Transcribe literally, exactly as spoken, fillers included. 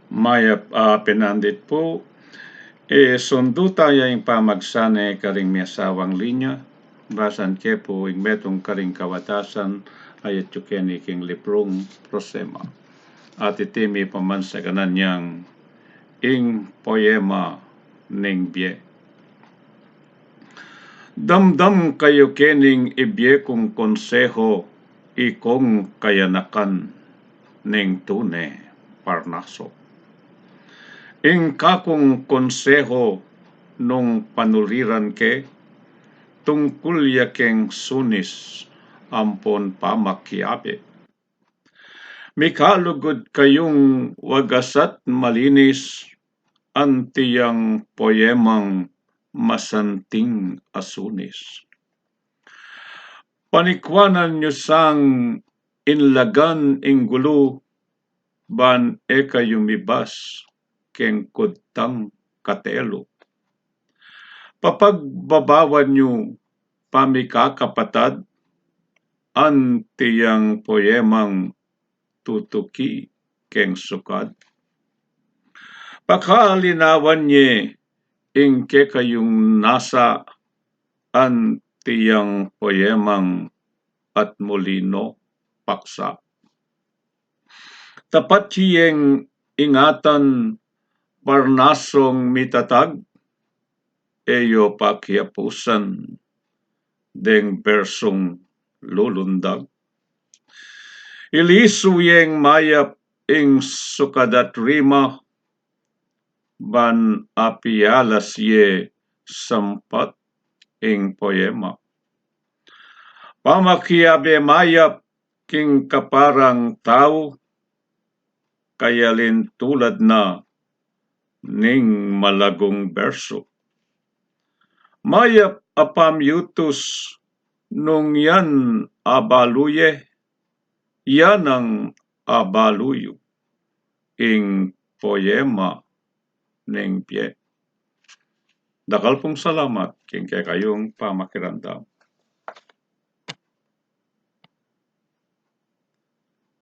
Mayap a pinandit pu, e, sundu taya ing pamagsane karing miasawang linya, basan ke pu ing metung karing kawatasan, ayat yu keni king librung Prosema. At iti mi pamansaganan yang ing poema ning bie. Damdam kayu kening ibie kung konseho, ikong kayanakan ning tune Parnaso. Ing kakung konseho nung panuliran ke, tungkul ya keng sunis ampon pamakiabe. Mikalugud kayung wagas at malinis, anti yang poemang masanting a sunis. Panikwanan yu sang inlagan ing gulu, ban e kayu mibas keng kudtang katelu. Papagbabawan yu pamikakapatad, anti yang poemang tutuki keng sukad. Pakalinawan ye ing kekayung nasa, anti yang poemang at molino paksa. Tapat yeng ingatan Parnasong mitatag, e yu pakiapusan deng bersung lulundag. Ilisu yeng mayap ing sukad at rima, ban apialas ye sampat ing poema. Pamakiabe mayap king kaparang tau, kayalin tulad na ning malagung bersu. Mayap a pamyutus nung yan abalu ye, yan ang abalu yu, ing poema ning bie. Dakal pung salamat king kekayung pamakiramdam.